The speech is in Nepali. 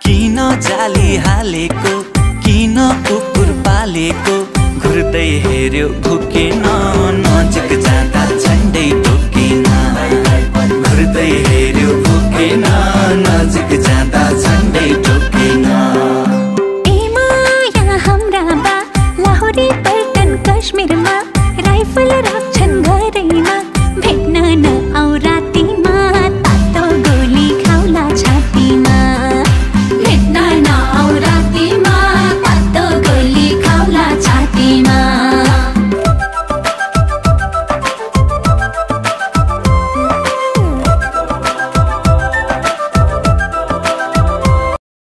किन जाली हालेको, किन कुकुर पालेको, घुर्दै हेर्यो भुकेन, नजिक जाँदा झन्डै टोकेन। घुर्दै हेर्यो भुकेन, नजिक